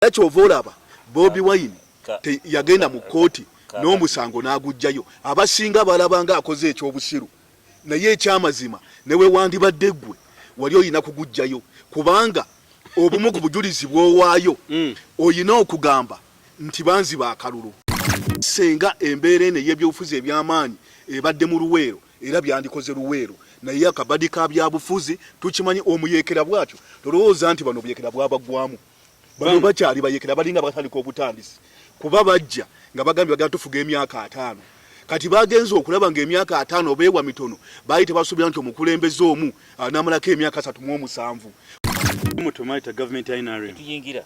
Era ky'ova olaba Bobi Wine yagenda mu kkooti n'omusango n'aguggyayo. Abasinga balaba ng'akoze eky'obusiru naye eky'amazima ne we wandibadde ggwe wali olina kuguggyayo kubanga obumu ku bujulizi bw'owaayo olina okugamba nti banziba akalulu. Ssenga embeera eno ey'ebyobufuzi eby'amaanyi ebadde mu Luweero era byandikoze Luweero naye akabadi ka byabufuzi tukimanyi omuyeekera bwatyo tolowooza nti bano obuyeekera bwabaggwamu. Bano bakyali bayekera balinga batandika obutandisi kuba bajja nga bagambye bagenda tufuga emyaka 50. Kati bagenze okulaba nga emyaka 50 beewa mitono, baali tebasuubira nti omukulembeze omu anaamalako emyaka 37. Mutumaita gavumenti ya NRM. Tuyingira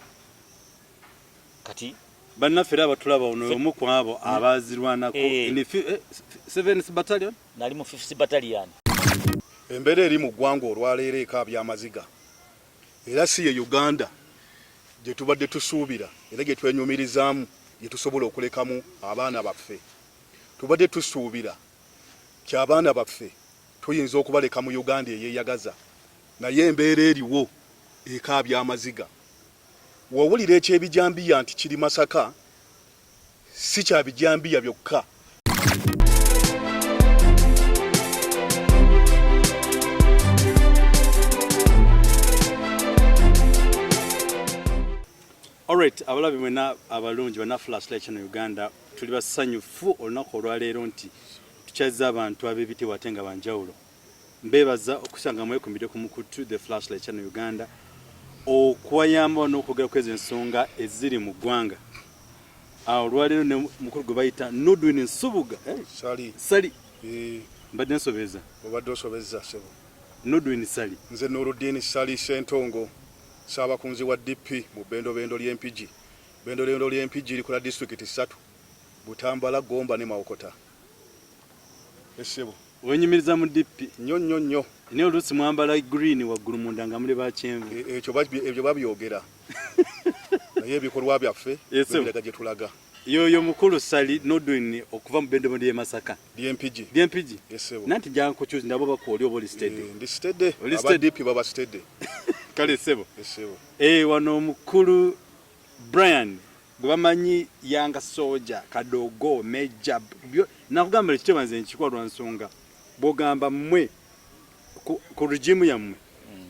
kati bannaffe era abatulaba ono omu ku abo abaazirwanako in 7th battalion. Nali mu 5th battalion. Embeera eri mu ggwanga olwaleero ekaabya amaziga. Era si ye Uganda gye tubadde tusuubira era gye twenyumirizaamu gye tusobola okulekamu abaana baffe. Tubadde tusuubira nti abaana baffe tuyinza okubaleka mu Uganda eyeeyagaza naye embeera eriwo ekaabya amaziga. W'owulira eky'ebijambiya nti kiri Masaka si kya bijambiya byokka. Alright, abalabi mwena abalungi bana Flashlight Channel Uganda tuli basanyufu olunaku olwaleero nti tukyazza abantu ab'ebitiibwa ate nga banjawulo. Mbeebaza okusanga mwekumidde ku mukutu The Flashlight Channel Uganda okubayamba n'okwogera ku ezo ensonga eziri mu ggwanga. Awo olwaleero ne mukulu gwe bayita Nudwin Nsubuga. Eh? Sali. Sali. Eh. Mbadde nsobeza. Obadde osobezza ssebo. Nudwin Sali. Nze Nurudin Sali Ssentongo, Ssaabakunzi wa DP mu bbendobendo ly'e Mpigi. Bbendobendo ly'e Mpigi likola disitulikiti ssatu, Butambala, Gomba ne Mawokota. Ssebo. Wenyumiriza mu DP. Nnyo nnyo nnyo. Naye oluusi mwambala green waggulu munda nga muli ba kyenvu. Ekyo ebyo babyogera. Naye ebikolwa byaffe biraga gye tulaga. Yoyo mukulu Sali Nodwin okuva mu Bendobendo y'e Masaka. Ly'Empigi. Ly'Empigi. Ssebo. Nanti jankukyuzi ndabo bakuwa oli oba oli steady. Ndi steady. Aba DP baba steady. Kale ssebo. Ssebo. Wano omukulu Brian gwe bamanyi Yanga Soldier, Kadogo, Major, nakugamba ekiteba nze nkikuwa lwa nsonga bw'ogamba mmwe ku regime yammwe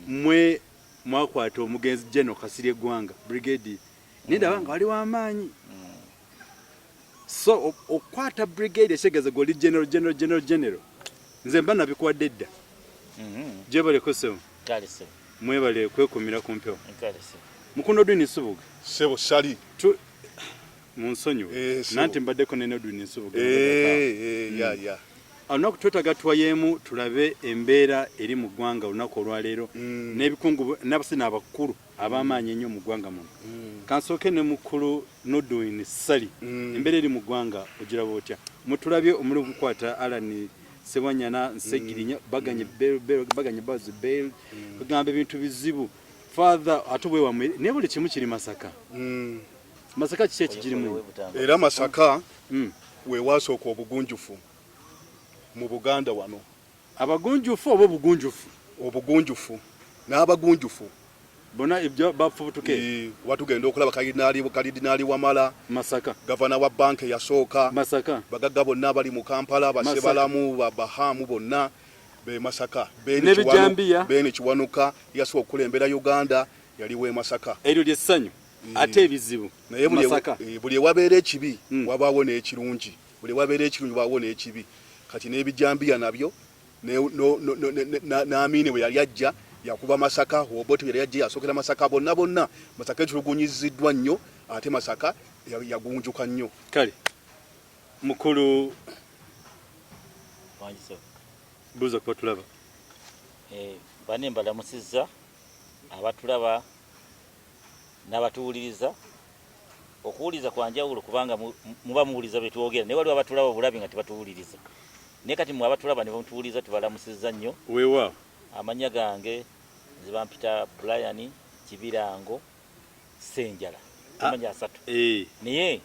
mmwe mwakwata omugenzi General Kasirye Ggwanga brigade naye ndaba nga wali w'amaanyi so okukwata brigade ekitegeeza gwe oli general general general general nze mba nabikuwadde dda. Gyebaleko ssebo. Mwebale kwekumira ku mpewo. Mukulu Nodwin Nsubuga. Ssebo Ssali. Munsonyiwe. Nanti mbaddeko ne Nodwin Nsubuga. Ya. Olunaku twetaaga tuwayeemu tulabe embeera eri mu ggwanga olunaku olwaleero n'ebikungu n'abasina abakulu ab'amaanyi ennyo mu ggwanga muno. Kansooke ne mukulu Nodwin Ssali. Embeera eri mu ggwanga ogiraba otya? Mutulabye omulimu gukwata Allan Ssewanyana, Ssegirinya baganye bail, bail, baganye bazi bail. Kugamba ebintu bizibu. Father ate bwe wamwe naye buli kimu kiri Masaka. Masaka kiki ekigirimu? Era Masaka we wasooka obugunjufu mu Buganda wano. Abagunjufu oba obugunjufu? Obugunjufu n'abagunjufu. Bonna ebyo bafubutuke. Kuba tugenda okulaba Kalidinaali Wamala, Masaka. Gavana wa banka eyasooka, Masaka. Bagagga bonna abali mu Kampala, Basebalamu, Bahamu bonna be Masaka. N'ebijambiya. Ben Kiwanuka yasooka okukulembera Uganda yali w'e Masaka. Eryo ly'essanyu ate ebizibu Naye Masaka. Buli ewabeera ekibi wabaawo n'ekirungi. Buli ewabeera ekirungi wabaawo n'ekibi. Kati n'ebijambiya nabyo n'Amini bwe yali ajja yakuba Masaka, Obote bwe yali ajja yasookera Masaka, bonna bonna Masaka etulugunyiziddwa nnyo ate Masaka yagunjuka nnyo. Kale mukulu buuza kuba tulaba. Bane mbalamusizza abatulaba n'abatuwuliriza. Okuwuliriza kwa njawulo kubanga muba muwuliriza bye twogera, naye waliwo abatulaba obulabi nga tebatuwuliriza. Naye kati mmwe abatulaba ne mutuwuliriza tubalamusizza nnyo. Weewaawo. Amannya gange nze bampita Brian Kibirango Ssenjala. Amannya asatu. Naye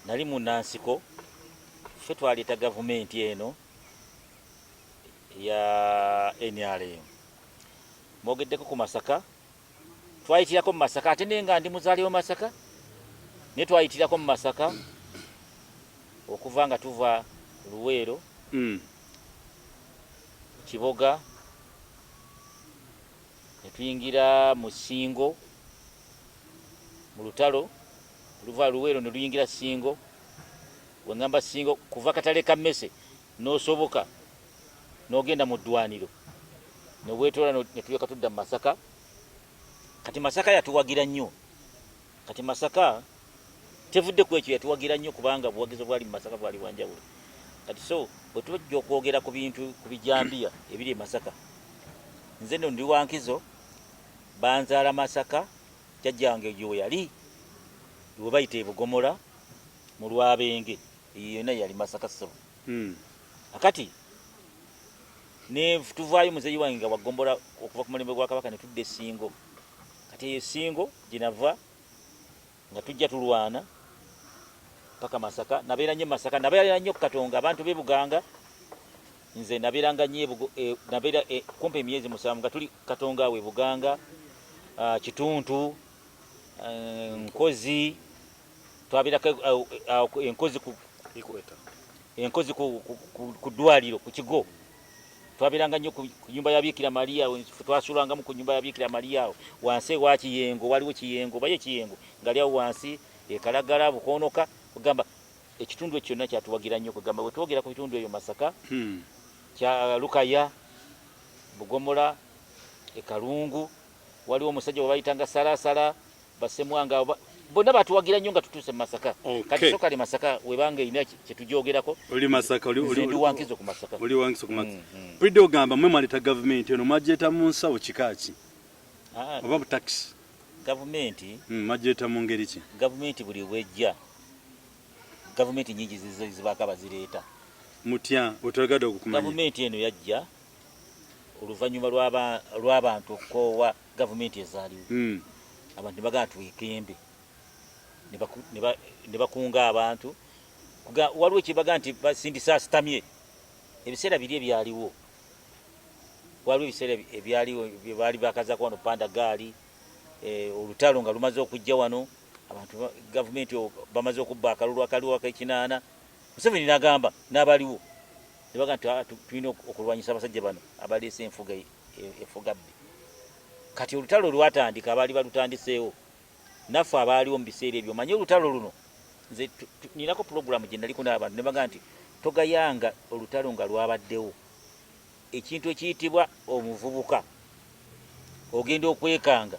nali munnansiko, ffe twaleeta gavumenti eno eya NRM. Mwogeddeko ku Masaka, twayitirako mu Masaka ate naye nga ndi muzaale wa Masaka. Naye twayitirako mu Masaka okuva nga tuva Luweero, Kiboga, ne tuyingira mu Ssingo mu lutalo luva Luweero ne luyingira Ssingo. Wengamba Ssingo kuva katale ka mmese n'osoboka n'ogenda mu ddwaniro ne weetoola ne tulyoka tudda mu Masaka. Kati Masaka yatuwagira nnyo. Kati Masaka tevudde ku ekyo, yatuwagira nnyo kubanga obuwagizi obwali mu Masaka bwali bwanjawulo. Kati so bwe tujja okwogera ku bintu ku bijambiya ebiri e Masaka, nze nno ndi wa nkizo, banzaala Masaka, jjajjange eyo we yali we bayita e Bugomola mu Lwabenge, eyo yonna yali Masaka ssebo. Akati ne tuvaayo muzeeyi wange nga wagombola okuva ku mulembe gwa Kabaka ne tudda e Ssingo. Kati eyo Ssingo gye nava nga tujja tulwana paka Masaka. Nabeera nnyo Masaka, nabeera nnyo Katonga, abantu b'e Buganga. Nze nabeeranga nnyo e, nabeera e, kumpi emyezi 7 nga tuli Katonga awo e Buganga, Kituntu, Nkozi, twabeerako Enkozi ku Enkozi ku ddwaliro ku kigo. Twabeeranga nnyo ku nyumba ya Bikira Maria, twasulangamu ku nyumba ya Bikira Maria awo wansi ewa Kiyengo, waliwo Kiyengo baye Kiyengo ngali awo wansi ekalagala Bukoonoka, kugamba ekitundu ekyo kyonna kyatuwagira nnyo. Kugamba bwe twogera ku bitundu ebyo Masaka, kya Lukaya, Bugomola, e Kalungu, waliwo omusajja gwe bayitanga Salasala, Basemwanga, bonna batuwagira nnyo nga tutuuse mu Masaka. Kati so kale Masaka webanga erina kye tugyogerako. Oli Masaka, oli ndi wankizo ku Masaka. Oli wankizo ku Masaka. Pulidde ogamba mwe mwaleeta gavumenti eno, mwagyeta mu nsawo kika ki? Oba bu taxi? Gavumenti mwagyeta mu ngeri ki? Gavumenti buli wejja, gavumenti nyingi zibaako abazireeta. Mutya otwagadde okukumanya. Gavumenti eno yajja oluvannyuma lw'abantu okukoowa gavumenti ezaaliwo. Abantu ne bagamba twekembe, ne bakunga abantu. Waliwo kyebaga nti basindise asitamye. Ebiseera biri ebyaliwo, waliwo ebiseera ebyaliwo bye baali bakazaako wano panda gaali, olutalo nga lumaze okujja wano, abantu gavumenti bamaze okubba akalulu akaliwo ak'ekinaana. Museveni n'agamba n'abaliwo ne bagamba nti tulina okulwanyisa abasajja bano abaleese enfuga efuga bbi. Kati olutalo lwatandika, abaali balutandiseewo naffe abaaliwo mu biseera ebyo, omanye olutalo luno nze ninako pulogulaamu gye naliko n'abantu ne bagamba nti togayanga olutalo nga lwabaddewo. Ekintu ekiyitibwa omuvubuka ogenda okwekanga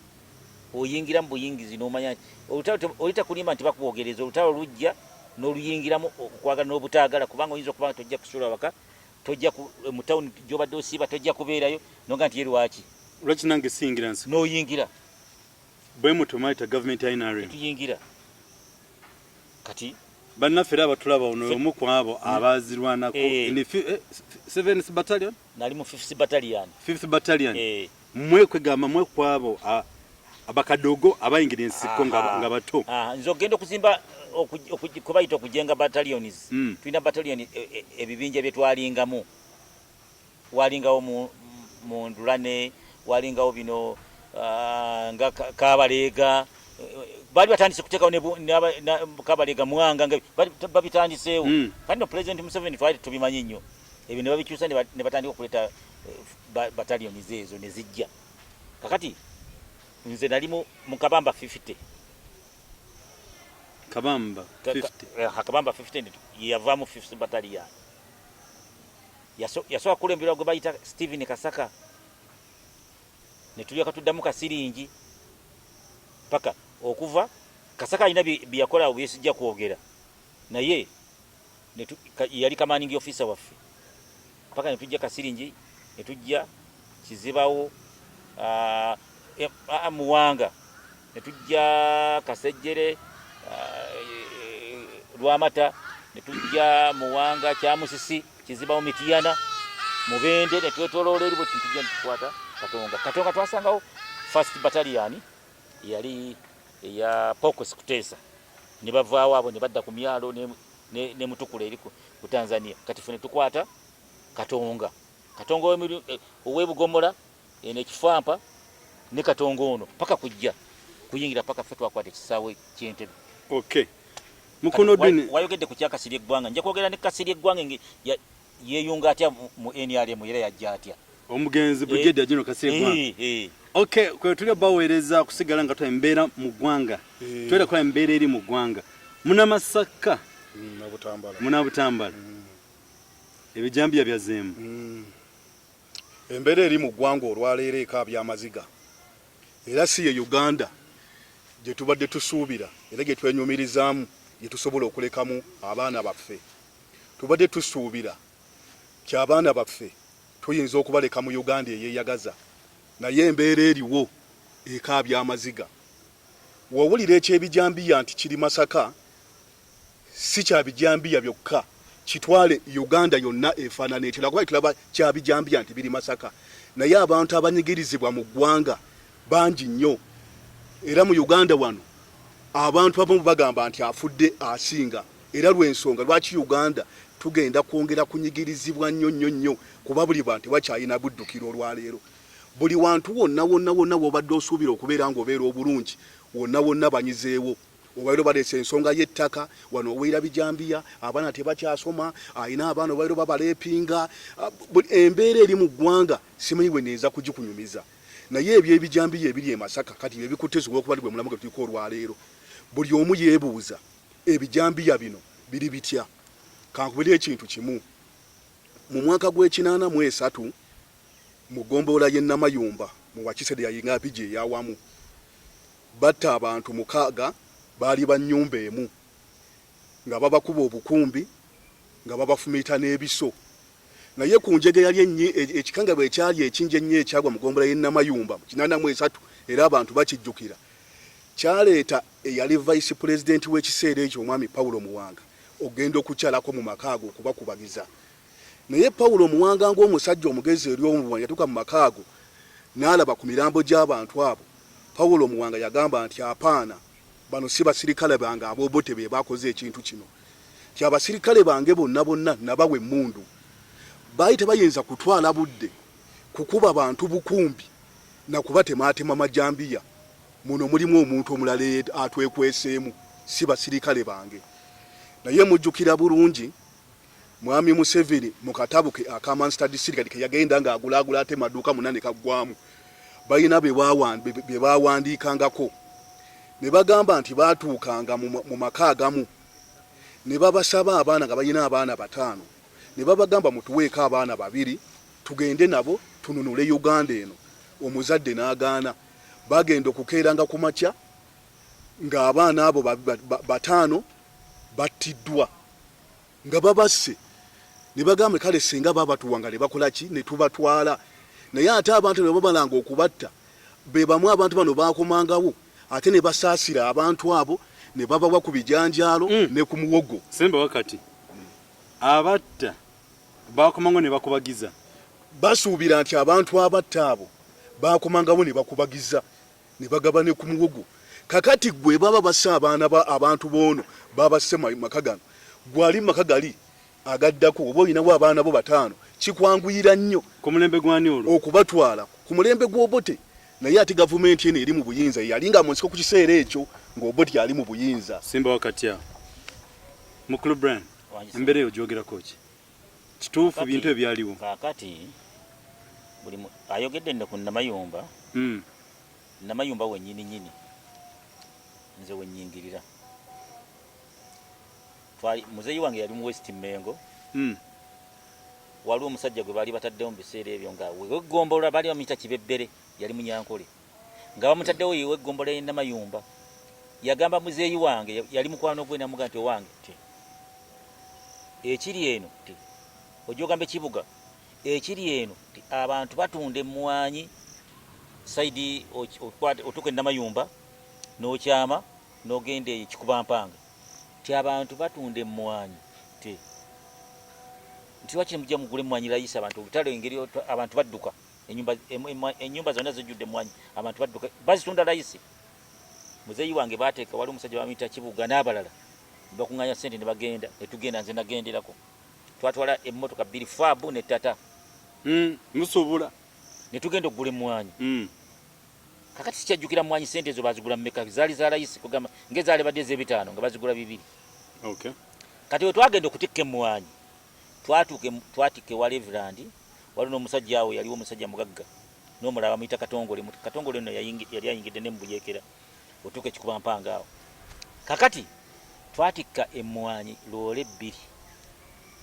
oyingira mu buyingizi n'omanya nti olutalo oli takulimba nti bakwogereza, olutalo lujja n'oluyingiramu okwagala n'obutaagala, kubanga oyinza okuba nga tojja kusula waka, tojja mu tawuni gy'obadde osiiba tojja kubeerayo, noga nti ye lwaki? Lwaki nange siyingira nsiko? N'oyingira. Bwe mutyo mwayita gavumenti ya NRM. Tuyingira. Kati bannaffe era abatulaba ono omu ku abo abaazirwanako in 7th battalion. Nali mu 5th battalion. 5th battalion. Mwe kwegamba mwe ku abo abakadogo abayingira ensiko nga bato. Nze ogenda okuzimba kubayita okujenga battalions. Tulina battalion ebibinja bye twalingamu. Walingawo mu Ndulane, walingawo bino nga Kabaleega, baali batandise kuteekawo ne Kabaleega Mwanga nga babitandiseewo. Kati no President Museveni twali tubimanyi nnyo ebyo ne babikyusa ne batandika okuleeta battalions ezo ne zijja. Kakati nze nali mu Kabamba 50. Kabamba 50. Kabamba 50 yavaamu 5th battalion. Yasooka kukulemberwa gwe bayita Stephen Kasaka, ne tulyoka tuddamu Kasiringi paka okuva Kasaka alina bye yakola awo byesijja kwogera, naye yali commanding officer waffe paka ne tujja Kasiringi, ne tujja Kizibawo, Muwanga, ne tujja Kasejjere, Lwamata, ne tujja Muwanga, Kyamusisi, Kizibawo, Mitiyana, Mubende, ne twetoloola eri bwe tujja ne tukwata Katonga. Katonga twasangawo first battalion yali eya Pokos Kuteesa, ne bavaawo abo ne badda ku myalo ne Mutukula eri ku Tanzania. Kati ffe ne tukwata Katonga. Katonga ow'e Bugomola, eno ekifampa ne Katonga ono paka kujja kuyingira paka ffe twakwata ekisaawe ky'Entebe. Okay. Mukono dini wayogedde ku kyakasiri eggwanga, nja kwogera ne kasiri eggwanga yeyunga atya mu NRM era yajja atya omugenzi Brigadier General Kasirye Ggwanga. Okay, kwe tuli baweereza kusigala nga embeera mu ggwanga. Twera kwa embeera eri mu ggwanga. Muna Masaka. Muna Butambala. Muna Butambala. Ebijambiya byazeemu. Embeera eri mu ggwanga olwaleero ekaabya amaziga. Era si ye Uganda gye tubadde tusuubira era gye twenyumirizaamu gye tusobola okulekamu abaana baffe. Tubadde tusuubira nti abaana baffe tuyinza okubaleka mu Uganda eyeeyagaza naye embeera eriwo ekaabya amaziga. W'owulira eky'ebijambiya nti kiri Masaka si kya bijambiya byokka, kitwale Uganda yonna efaanana etyo lwakuba tulaba kya bijambiya nti biri Masaka naye abantu abanyigirizibwa mu ggwanga bangi nnyo era mu Uganda wano abantu abamu bagamba nti afudde asinga era lw'ensonga lwaki Uganda tugenda kwongera kunyigirizibwa nnyo nnyo nnyo kuba buli bantu tebakyalina buddukiro olwaleero. Buli wantu wonna wonna wonna w'obadde osuubira okubeera ng'obeera obulungi wonna wonna banyizeewo. Olwaleero baleese ensonga y'ettaka wano owulira bijambiya, abaana tebakyasoma, alina abaana olwaleero babaleepinga. Embeera eri mu ggwanga simanyi bwe nnyinza kugikunyumiza naye eby'ebijambiya ebiri e Masaka kati bye bikutte olw'okuba gwe mulamwa gwe tuliko olwaleero. Buli omu yeebuuza ebijambiya bino biri bitya? Kankubire ekintu kimu, mu mwaka gw'ekinaana mu esatu mu ggombolola y'e Namayumba mu Wakiso eyali Mpigi ey'awamu, batta abantu mukaaga baali ba nnyumba emu nga babakuba obukumbi nga babafumita n'ebiso. Naye ku njega eyali ekikangabwa ekyali ekingi ennyo ekyagwa mu ggombolola y'e Namayumba mu 83 era abantu bakijjukira, kyaleeta eyali Vice Pulezidenti w'ekiseera ekyo Omwami Paulo Muwanga okugenda okukyalako mu maka ago okubakubagiza. Naye Paulo Muwanga ng'omusajja omugezi eri omubuwanyi yatuuka mu maka ago n'alaba ku mirambo gy'abantu abo. Paulo Muwanga yagamba nti apaana, bano si basirikale bange ab'Obote be bakoze ekintu kino. Nti abasirikale bange bonna bonna nabawa emmundu. Baali tebayinza kutwala budde kukuba bantu bukumbi na kubatemaatema majambiya. Muno mulimu omuntu omulala atwekweseemu, si basirikale bange. Naye mujjukira bulungi Mwami Museveni mu katabo ke aka Mustard Seed kati ke yagenda ng'agulaagula ate maduuka muna ne kaggwamu, balina be baawandiikangako ne bagamba nti baatuukanga mu maka agamu ne babasaba abaana nga balina abaana bataano ne babagamba mutuweeko abaana babiri tugende nabo tununule Uganda eno, omuzadde n'agaana. Bagenda okukeeranga ku makya ng'abaana abo bataano battiddwa nga babasse ne bagamba kale singa babatuwanga ne bakola ki ne tubatwala. Naye ate abantu ne bamalanga okubatta be bamu abantu bano baakomangawo ate ne basaasira abantu abo ne babawa ku bijanjaalo ne ku muwogo. Semba wakati abatta baakomangawo ne bakubagiza. Basuubira nti abantu abatta abo baakomangawo ne bakubagiza ne bagaba ne ku muwogo. Kakati gwe baba basse abaana ba abantu b'ono babasse maka gano, gwe ali mu maka gali agaddako oba olinawo abaana bo bataano kikwanguyira nnyo Ku mulembe gw'ani olwo? okubatwala ku mulembe gw'Obote. Naye ate gavumenti eno eri mu buyinza yali nga mu nsiko ku kiseera ekyo ng'Obote ali mu buyinza. Simba wakati awo. Mukulu Brian, embeera eyo ogyogerako ki? Kituufu bintu ebyo byaliwo? Kaakati buli ayogedde nno ku Namayumba. Namayumba wennyini nnyini nze we nnyingirira. Twali muzeeyi wange yali mu West Mengo. Waliwo omusajja gwe baali bataddewo mu biseera ebyo nga weggombolola baali bamuyita Kibebbere, yali Munyankole. Nga bamutaddewo ye weggombolola y'e Namayumba. Yagamba muzeeyi wange, yali mukwano gwe, n'amugamba nti owange ti ekiri eno ti ojja ogamba ekibuga ekiri eno ti abantu batunda emmwanyi sayidi otuuka e Namayumba n'okyama n'ogenda eyo Kikubampanga ti abantu batunda emmwanyi ti nti lwaki mujja mugula emmwanyi layisi abantu olutalo engeri abantu badduka ennyumba zonna zijjudde emmwanyi abantu badduka bazitunda layisi. Muzeeyi wange baateeka wali omusajja bamuyita Kibuga n'abalala ne bakuŋŋaanya ssente ne bagenda ne tugenda nze nagenderako twatwala emmotoka bbiri faabu ne tata musuubula ne tugenda okugula emmwanyi. Kakati sikyajjukira mwanyi sente ezo bazigula mumeka, zaali za layisi kugamba ngaezaali badde ez'ebitaano nga bazigula 2. Kati we twagenda okutikka emmwanyi, twatuuka twatikka ewa Reverand, waliwo n'omusajja awo yaliwo omusajja mugagga n'omulala bamuyita Katongole. Katongole nno yali ayingidde ne mu buyeekera otuuka ekikuba mpanga awo. Kakati twatikka emmwanyi loole 2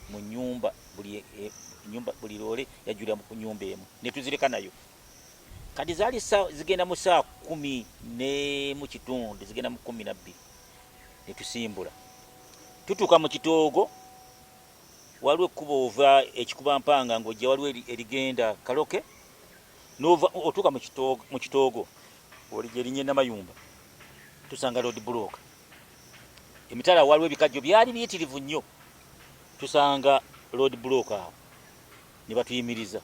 mu nnyumba, buli nyumba, buli loole yajjulira ku nnyumba emu ne tuzireka nayo. Kati zaali zigenda mu ssaawa kumi n'emu kitundu, zigenda mu 12 ne tusimbula. Tutuuka mu kitoogo, waliwo ekkubo ova ekikuba mpanga ng'ojja, waliwo erigenda Kaloke, n'ova otuuka mu kitoogo oli gye linnya Namayumba, tusanga road block. Emitala waliwo ebikajjo byali biyitirivu nnyo, tusanga road block awo ne batuyimiriza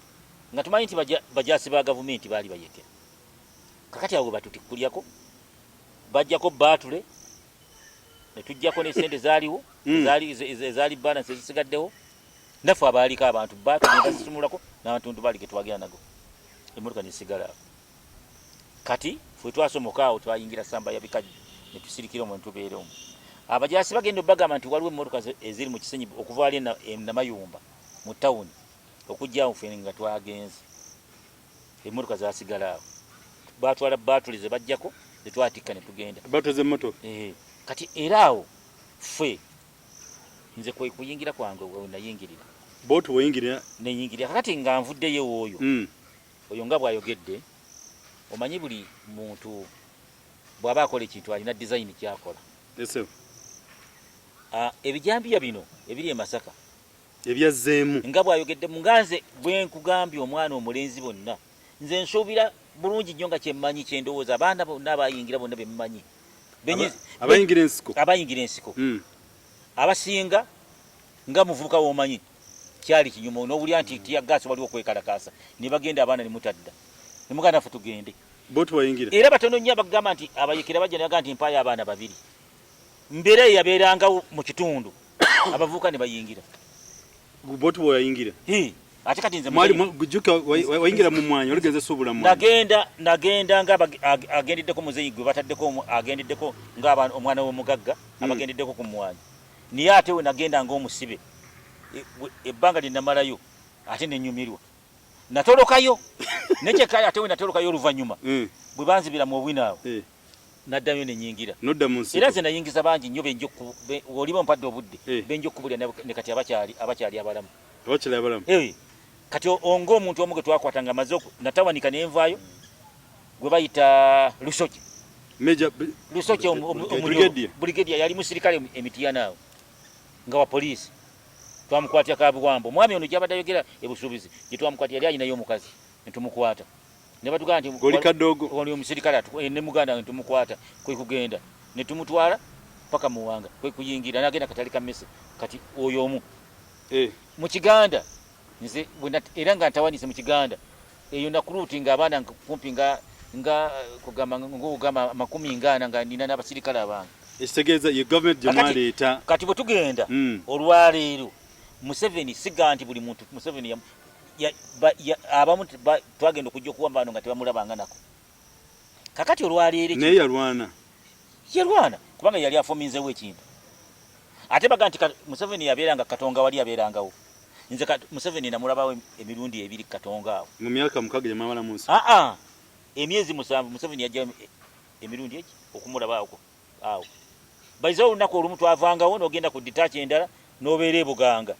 nga tumanyi nti bajaasi ba gavumenti baali bayekera. Kakati awo batutikkulyako, bajjako baatule ne tujjako ne sente zaaliwo ezaali balance ezisigaddewo, naffe abaaliko abantu baatule ne bazisumulako n'abantu baali ge twagenda nago, emmotoka nesigala awo. Kati ffe twasomoka awo twayingira samba ya bikajjo ne tusirikira omwo ne tubeera omwo. Abajaasi bagenda obagamba nti waliwo emmotoka eziri mu Kisenyi okuva wali e Namayumba mu tawuni okujja awo, ffe nga twagenze emmotoka zasigala awo, batwala baatule ze bajjako ne twatikka ne tugenda. Baatule z'emmotoka? Kati era awo ffe nze kwe kuyingira kwange we nayingirira. Booti weyingirira? Neyingirira. Kakati nga nvuddeyo oyo oyo nga bw'ayogedde, omanyi buli muntu bw'aba akola ekintu alina design ky'akola. Ebijambiya bino ebiri e Masaka ebyazzeemu nga bw'ayogedde, nga nze bwe nkugambye omwana omulenzi bonna nze nsuubira bulungi nnyo nga kyemmanyi kye ndowooza abaana bonna abayingira bonna be mmanyi abayingira ensiko, abayingira ensiko abasinga nga muvubuka w'omanyi kyali kinyumo n'owulira nti tear gas waliwo okwekalakaasa ne bagenda abaana ne mutadda ne muganda naffe tugende. Bo tubayingira. Era batono nnyo abagamba nti abayekera bajja ne bagamba nti mpaayo abaana 2. Mbeera eyo yabeerangawo mu kitundu abavubuka ne bayingira. Bo tubayingira. Ate kati nze mwali gujuka wayingira mu mwanya oligeze subula mwanya. Nagenda nga agendeddeko muzeeyi gwe bataddeko agendeddeko nga omwana w'omugagga abagendeddeko ku mwanya. Naye ate we nagenda ng'omusibe ebbanga lye namalayo ate ne nyumirwa. Natolokayo nekyekale ate we natolokayo oluvannyuma bwe banzibira mu obwina awo naddayo ne nyingira. Nodda mu nsiko. Era nze nayingiza bangi nnyo benja oliba ompadde obudde benja okubulira ne kati abakyali abalamu. Abakyali abalamu. Kati ng'omuntu omu gwe twakwata nga amaze natawanika ne nvaayo gwe bayita Lusoke. Major Lusoke Brigadier yali musirikale emitiyana awo nga wa poliisi. Twamukwatira Kabuwambo. Omwami ono gy'abadde ayogera ebusuubizi gye twamukwatira yali alinayo omukazi ne tumukwata. Ne batugamba nti Goli kadogo. Oli omusirikale ne muganda ne tumukwata kwe kugenda ne tumutwala paka Muwanga kwe kuyingira n'agenda katale ka mmese. Kati oyo omu. Mu Kiganda nze era nga ntawanise mu Kiganda eyo nakuluuti nga abaana kumpi nga nga kugamba ng'ogamba 40 nga nina n'abasirikale abange. Ekitegeeza ye government gye mwaleeta. Kati bwe tugenda olwaleero Museveni siga nti buli muntu Museveni abamu twagenda okujja okuwamba bano nga tebamulabanga nako. Kakati olwaleero naye yalwana. Yalwana kubanga yali afominzeewo ekintu. Ate baga nti Museveni yabeeranga Katonga wali yabeerangawo. Nze Museveni namulabawo emirundi 2 Katonga awo. Mu myaka 6 gye mwamala mu nsi. Emyezi 7 Museveni yajja emirundi egi okumulaba awo. Awo. Baiza olunaku olumu twavangawo n'ogenda ku detach endala n'obeera e Buganga.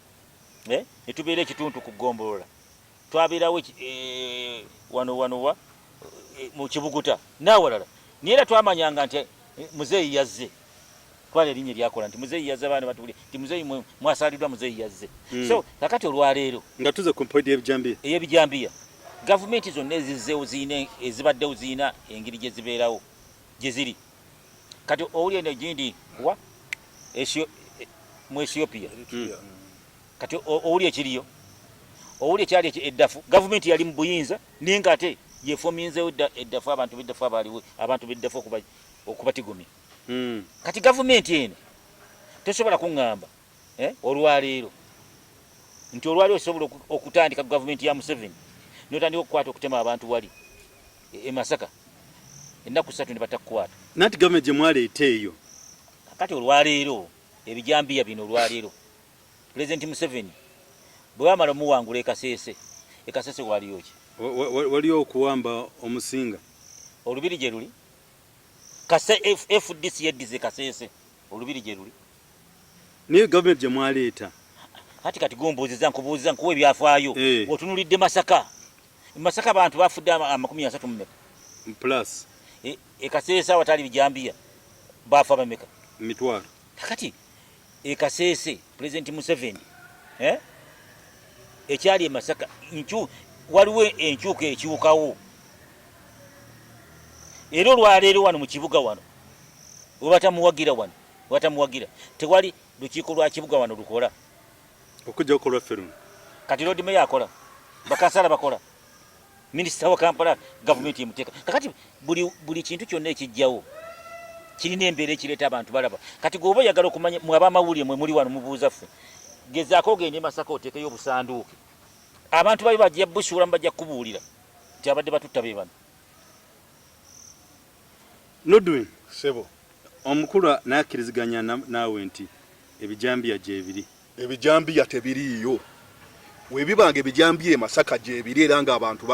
Ne tubeera ekituntu ku ggombolola. Twabeerawo wano wano wa mu Kibuguta n'awalala. Naye era twamanyanga nti muzeeyi yazze. Twala erinnya eryakola nti muzeeyi yazze abaana batubulye nti muzeeyi mwasaliddwa muzeeyi yazze. So kakati olwaleero nga tuze ku point y'ebijambiya. Ey'ebijambiya. Gavumenti zonna ezizzeewo zirina ezibaddewo zirina engeri gye zibeerawo gye ziri. Kati owulira eno egindi wa mu Ethiopia. Kati owulira ekiriyo. Owulira ekyali eddafu. Gavumenti yali mu buyinza naye ng'ate yefominzeewo eddafu abantu b'eddafu abaaliwo abantu b'eddafu okubatigomya. Kati gavumenti eno tosobola kuŋŋamba olwaleero nti olwaleero osobola okutandika gavumenti ya Museveni n'otandika okukwata okutema abantu wali e Masaka. Ennaku ssatu ne batakukwata. Nanti gavumenti gye mwaleeta eyo. Kakati olwaleero ebijambiya bino, olwaleero Pulezidenti Museveni bwe bamala omuwangula e Kasese, e Kasese waliyo ki? Waliyo okuwamba Omusinga. Olubiri gye luli. Kase FDC yeddize e Kasese, olubiri gye luli. Naye gavumenti gye mwaleeta. Kati kati gombuuziza, nkubuuziza, nkuwa ebyafaayo. Otunulidde Masaka. E Masaka abantu bafudde 30 mu meka? Plus. E Kasese awatali bijambiya bafa bameka? Mitwalo. Kakati e Kasese Pulezidenti Museveni ekyali e Masaka waliwo enkyuka ekyukawo. Era olwaleero wano mu kibuga wano webatamuwagira, wano webatamuwagira tewali lukiiko lwa kibuga wano lukola. Okujjako olwaffe luno. Kati Lord Mayor akola, bakansala bakola, minisita wa Kampala gavumenti emuteeka. Kakati buli kintu kyonna ekijjawo kirina embeera ekireeta abantu balaba. Kati gwe oba oyagala okumanya, mwe ab'amawulire mwe muli wano mubuuza ffe, gezaako ogende e Masaka oteekeyo obusanduuke, abantu bayo bajja busuulamu, bajja kukubuulira nti abadde batutta be bano. Nodwin, Ssebo. Omukulu naye akkiriziganya naawe nti ebijambiya gyebiri. Ebijambiya tebiriiyo. Webiba nga ebijambiya e Masaka gyebiri era nga abantu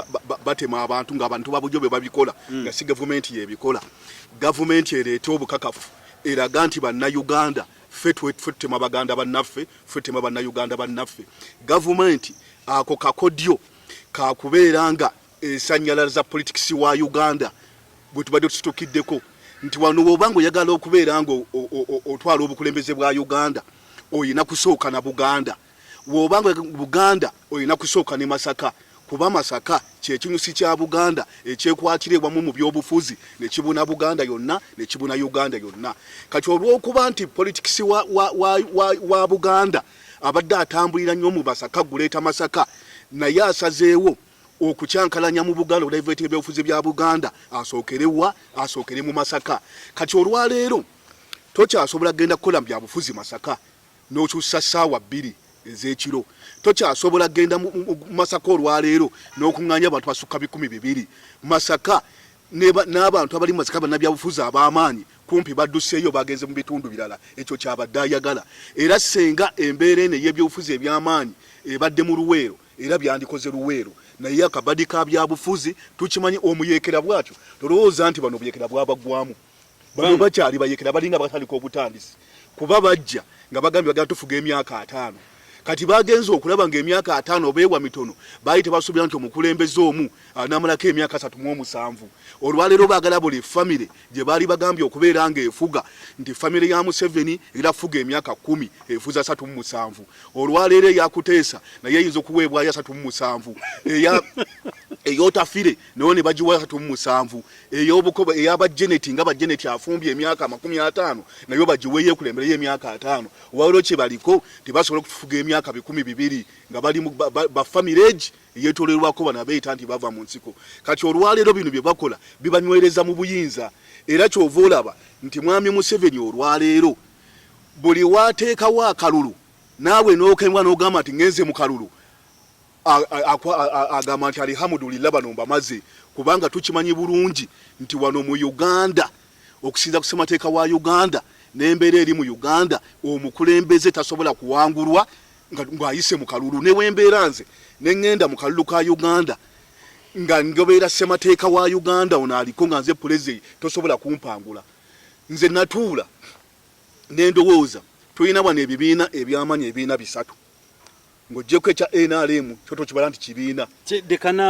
batema abantu nga abantu babujo be babikola nga si gavumenti yebikola, gavumenti ereete obukakafu eraga nti Bannayuganda ffe tutema baganda bannaffe, ffe tutema Bannayuganda bannaffe. Gavumenti ako kakodyo kakubeera nga esanyalaza politikisi wa Uganda gwe tubadde tusitukiddeko nti wano bw'oba nga oyagala okubeera nga otwala obukulembeze bwa Uganda olina kusooka na Buganda, bw'oba nga Buganda olina kusooka ne Masaka, kuba Masaka kyekinyusi kya Buganda ekyekwatira ewamu mu byobufuzi ne kibuna Buganda yonna ne kibuna Uganda yonna. Kati olw'okuba nti politikisi wa Buganda abadde atambulira nnyo mu Masaka, guleeta Masaka, naye asazeewo okukyankalanya mu Buganda, okudivertinga ebyobufuzi bya Buganda, asookere wa? Asookere mu Masaka. Kati olwaleero tokyasobola kugenda kukola mu byabufuzi Masaka n'okyusa ssaawa 2 ez'ekiro. Tokyasobola kugenda mu Masaka olwaleero n'okuŋŋaanya abantu basukka 2,000. Masaka n'abantu abali mu Masaka bannabyabufuzi ab'amaanyi kumpi badduseeyo, bagenze mu bitundu birala. Ekyo kyabadde ayagala. Era ssenga embeera eno ey'ebyobufuzi eby'amaanyi ebadde mu Luweero, era byandikoze Luweero, naye akabadi ka byabufuzi tukimanyi omuyeekera bwatyo. Tolowooza nti bano obuyeekera bwabaggwamu. Bano bakyali bayeekera, balinga batandika obutandisi, kuba bajja nga bagambye bagenda tufuga emyaka 50. Kati bagenze okulaba ng'emyaka 50 beewa mitono, baali tebasuubira nti omukulembeze omu anaamalako emyaka 37. Olwaleero baagala buli famire gye baali bagambye okubeera ng'efuga, nti famire ya Museveni era fuga emyaka 10, efuza 37. Olwaleero eya Kuteesa naye eyinza okuweebwayo 37, ey'Otafire nayo ne bagiwa 37, ey'obukoba ey'aba Janet, nga ba Janet afumbye emyaka 50, nayo bagiweeyo ekulembereyo emyaka 50. Waliwo kye baliko tebasobola okutufuga emyaka 200 nga bali mu ba famire egi eyeetooloolwako bano abeeyita nti bava mu nsiko. Kati olwaleero bino bye bakola bibanywereza mu buyinza, era ky'ova olaba nti Mwami Museveni olwaleero buli w'ateekawo akalulu naawe n'okembwa n'ogamba nti ngenze mu kalulu, agamba nti alihamudulillah bano mbamaze, kubanga tukimanyi bulungi nti wano mu Uganda okusinza ku ssemateeka wa Uganda n'embeera eri mu Uganda, omukulembeze tasobola kuwangulwa ng'ayise mu kalulu. Ne wembeera nze ne ŋŋenda mu kalulu ka Uganda nga ngobeera ssemateeka wa Uganda ono aliko nga nze pulezidenti, tosobola kumpangula. Nze natuula ne ndowooza, tulina wano ebibiina eby'amaanyi, ebibiina bisatu, ng'oggyeko ekya NRM kyo tokibala nti kibiina,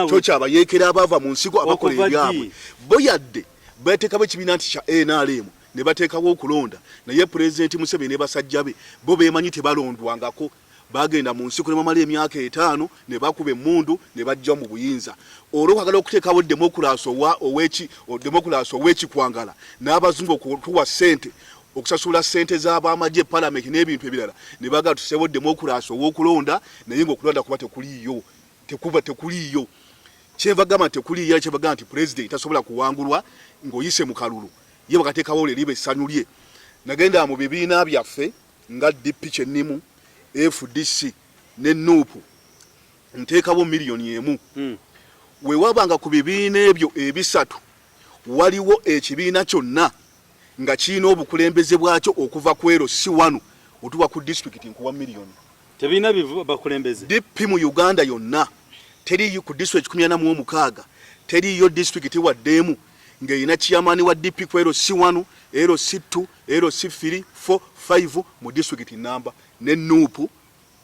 kyo kyabayeekera abaava mu nsiko abakola ebyabwe. Bo yadde bateekawo ekibiina nti kya NRM ne bateekawo okulonda, naye Pulezidenti Museveni ne basajja be bo beemanyi tebalondwangako. Bagenda mu nsiko ne bamala emyaka 5 ne bakuba emmundu ne bajja mu buyinza. Olw'okwagala okuteekawo demokulaasi ow'ekikwangala n'abazungu okutuwa ssente, okusasula ssente z'abamagye, palamenti n'ebintu ebirala, ne bagala tuseewo demokulaasi ow'okulonda, naye ng'okulonda kuba tekuliiyo, tekuba tekuliiyo. Kyenva gamba nti tekuliiyo, era kyenva gamba nti pulezidenti tasobola kuwangulwa ng'oyise mu kalulu. Ye bakateekawo lye liba essanyu lye. Nagenda mu bibiina byaffe nga DP kyennimu, FDC ne NUP, nteekawo 1 million. Wewabanga ku bibiina ebyo ebisatu Waliwo ekibiina kyonna nga kirina obukulembeze bwakyo okuva ku ero si wano otuwa ku disitulikiti nkuwa miliyoni. Tebirina bakulembeze. DP mu Uganda yonna teriiyo ku disitulikiti 146 teriiyo disitulikiti wadde emu ng'erina chairman wa DP ku ero si wano, ero si 2, ero si 3, 4, 5 mu disitulikiti namba ne NUP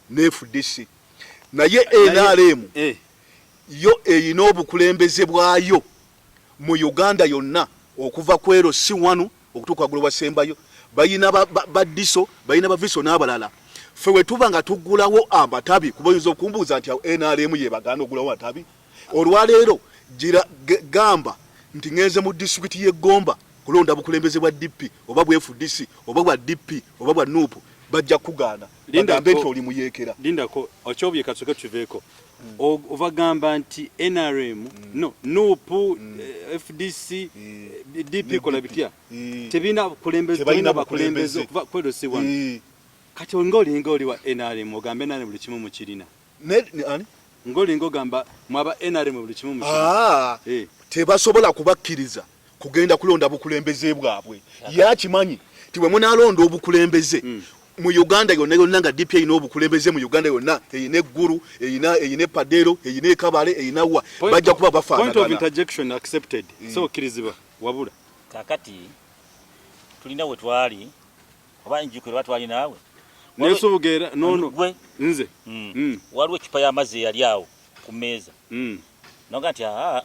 ne FDC naye NRM eh. yo erina obukulembeze bwayo mu Uganda yonna okuva ku ero si wanu okutuuka waggulu wasembayo balina ba diso balina ba viso n'abalala ffe we tuba nga tuggulawo amatabi kuba oyinza okumbuuza nti NRM yebagaana okugulawo amatabi olwaleero gira gamba nti ngenze mu disitulikiti y'e Gomba kulonda bukulembeze bwa DP oba bwa FDC oba bwa DP oba bwa NUP bajja kugaana bagambe nti oli muyeekera. Lindako okyobye kasoke tuveeko mm. Ovagamba nti NRM mm. no NUP mm. Eh, FDC mm. Eh, DP kola bitya mm. tebina bukulembeze tebina bakulembeze okuva kwero si wano mm. Kati ngolinga oli wa NRM ogambe NRM buli kimu mukirina ne ani ngolinga ogamba mwaba NRM buli kimu mukirina ah, eh. Tebasobola kubakkiriza kugenda kulonda bukulembeze bwabwe yakimanyi nti bwe munalonda obukulembeze mm. mu Uganda yonna yonna nga DP erina obukulembeze mu Uganda yonna erina eggulu erina erina epadero erina ekabale erina wa bajja kuba bafaanagana. Point of interjection accepted. Mm. So kirizibwa wabula kakati tulina we twali oba njukira oba twali naawe nesubugeera nono gwe nze mm. Mm. Waliwo ecupa y'amazzi eyali awo ku mmeeza mm. Noga nti aa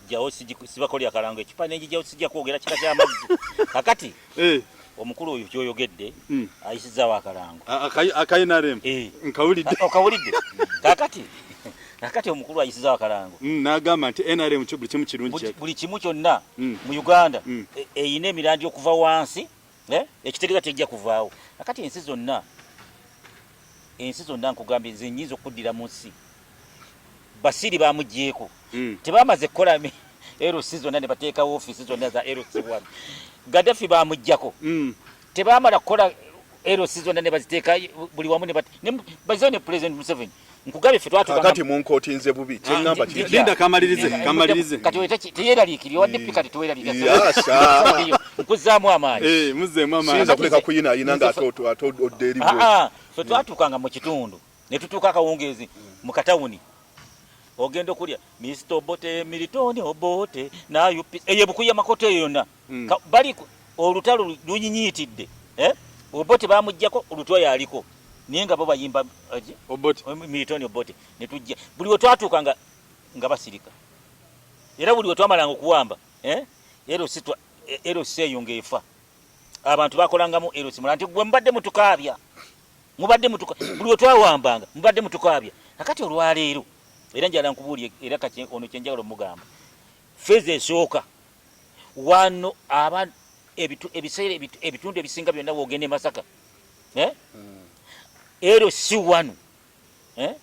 jawo sibakolya akalango ekipa nenjijawo sijja kwogera kika ky'amazzi kakati eh. Omukulu oyo kyoyogedde mm. Ayisizaawo akalango akainarem eh. Nkawulidde okawulidde kakati kakati omukulu ayisizaawo akalango mm, n'agamba nti NRM buli kimu kirungi buli kimu kyonna mm. Mu Uganda e, eyina emirandi okuva wansi eh? Ekitegeeza tejja kuvaawo kakati ensi zonna ensi zonna nkugambye nze nyinza okuddira mu nsi Basiri bamugyeko mm. Tebamaze kukola LC zonna ne bateekawo ofiisi zonna za LC1 Gaddafi bamuggyako mm. Tebamala kukola LC zonna ne baziteeka buli wamu ne bazizo ne President Museveni nkugambye ffe twatuka kati munkootinze bubi kyeŋŋamba ah, linda kamalirize kamalirize kati teyeraliikirira wadde mm. Kati teweraliikirira nkuzzaamu amaanyi eh, muzzeemu amaanyi siyinza kuleka kuyinaayina nga ate odda eri ah, ah, ffe twatuukanga mu kitundu ne tutuuka akawungeezi mu katawuni ogenda okulya Mr Obote Militoni Obote na UP eyo bukuya makoto eyo yonna mm. Bali olutalo lunyinyiitidde eh? Obote bamuggyako olutwa yaliko naye nga bo bayimba eh, Obote Militoni Obote ne tujja buli we twatuuka nga nga basirika era buli we twamalanga okuwamba eh? Ero si eyo ng'efa abantu bakolangamu ero simula nti gwe mubadde mutukaabya mubadde mutuka buli we twawambanga mubadde mutukaabya akati olwaleero era njala nkubuulye era kati ono kyenjagala omugamba feeza esooka wano aba ebiseera ebitundu ebisinga byonna wogenda e Masaka eh? mm. Ero si wano eh?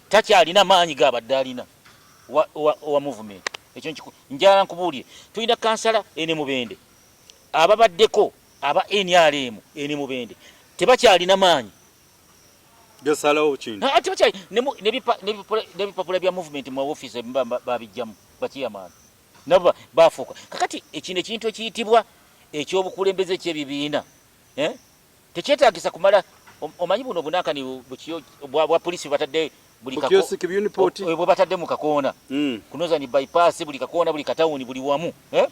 Takyalina maanyi gabadde alina wa, wa, wa movement ekyo njala nkubuulye tulina kansala ene mubende ababaddeko aba NRM ene mubende tebakyalina maanyi gasalawo kintu ah, tebakyali n'ebipapula bya movement mu office babijjamu bakiyamaani nabo bafuuka kakati ekino ekintu ekiyitibwa ekyobukulembeze ekyebibiina eh? Tekyetagisa kumala omanyi buno obunankani bwa polisi bwebatadde buli bwebatadde mu kakoona mm. ku Northern bypass buli kakoona buli katawuni buli wamu eh?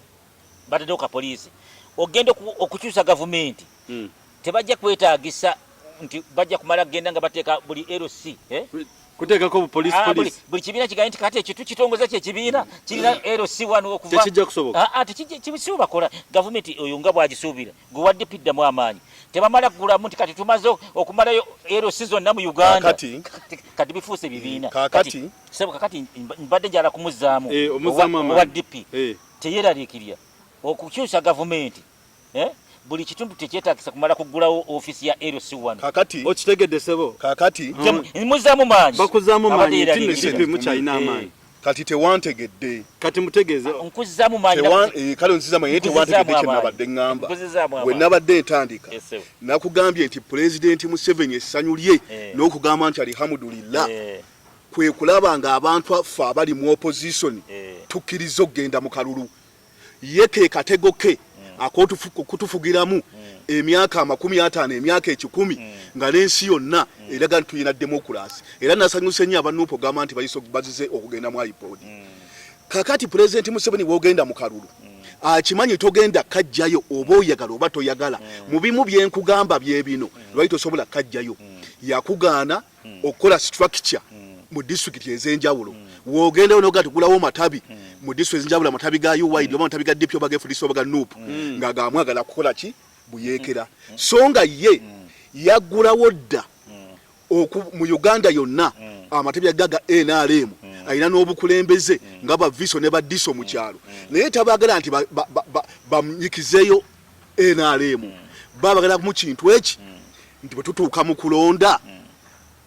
Bataddewo ka poliisi ogenda okukyusa gavumenti mm. Tebajja kwetagisa nti bajja kumala kugenda nga bateeka buli LC eh? Kuteekako police ah, police buli kibiina kigaye nti kati ekitu kitongoza kye kibiina kirina LC wano okuva tekijja kusoboka ah, ah tekijja bakola gavumenti oyo nga bwagisuubira gwe wadde piddamu amaanyi tebamala kugulamu nti kati tumaze okumalayo LC zonna mu Uganda kakati kati bifuuse bibiina kakati sebo kakati mbadde njala kumuzzaamu eh, owa DP eh. Teyeraliikirira okukyusa gavumenti eh? Buli kitundu tekyetagisa kumala kuggulawo ofiisi ya LC wano. Kakati okitegedde sebo. Kakati mm. Muzaamu maanyi. Bakuzaamu maanyi nti mukyalina eh. Amaanyi. Kati tewantegedde. Kati mutegeeze. Ah, nkuzaamu maanyi. Eh, kale nzizaamu naye tewantegedde kye nabadde ŋŋamba. Bwe nabadde ntandika nakugambye nti Pulezidenti Museveni essanyu lye eh. N'okugamba nti alihamudulillah kwe kulaba ng'abantu affe abali mu opposition tukkiriza okugenda mu kalulu. Ye ke katego ke ak'okutufugiramu emyaka 50, emyaka 100, nga n'ensi yonna eraga nti tulina demokulasi. Era nasanyuse nnyo aba NUP ogamba nti bazize okugenda mu IPOD. Kakati Pulezidenti Museveni wogenda mu kalulu, akimanyi togenda kajjayo, oba oyagala oba toyagala. Mu bimu byenkugamba byebino, lwali tosobola kajjayo, yakugaana okukola structure mu disitulikiti ez'enjawulo. Wogendayo noga tugulawo matabi mu disitulikiti ez'enjawulo, amatabi ga UYD oba amatabi ga DP oba ga FDC oba ga NUP, nga gamwagala kukola ki? Buyeekera. So nga ye yaggulawo dda mu Uganda yonna amatabi aga NRM, alina n'obukulembeze nga ba Viso ne ba Diso mu kyalo, naye tabaagala nti banyikizeeyo NRM. Babagala mu kintu eki nti bwe tutuuka mu kulonda,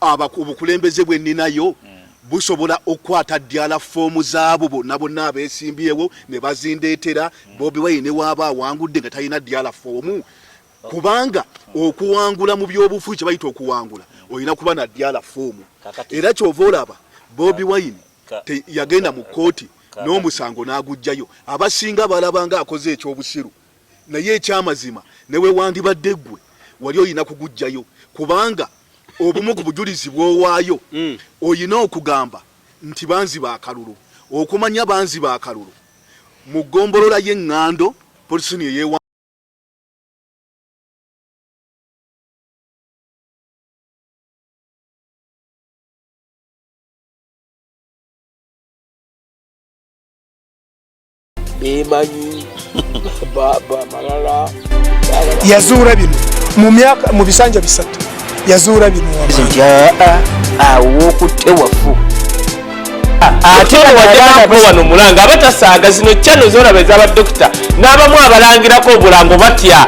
obukulembeze bwe nninayo busobola okukwata ddala foomu zaabo bonna bonna abeesimbyewo ne bazindeetera. Bobi Wine ne waaba awangudde nga talina ddala foomu, kubanga okuwangula mu byobufuzi, kye bayita okuwangula, olina kuba na ddala foomu. Era kyova olaba Bobi Wine yagenda mu kkooti n'omusango n'agugjayo. Abasinga balaba nga akoze ekyobusiru, naye ekyamazima ne we wandibadde ggwe wali olina kugugjayo, kubanga obumu ku bujulizi bw'owaayo olina okugamba nti banziba akalulu. Okumanya banziba akalulu mu ggombolola y'eŋŋando polisini eyewa Bemanyi bamalala. Yazuula bino mu myaka, mu bisanja 3 yazuula bino. Nti awo okutte wafu. Ate wajja wano mulanga abatasaaga zino channel zolaba ez'abadokita n'abamu abalangirako obulango batya.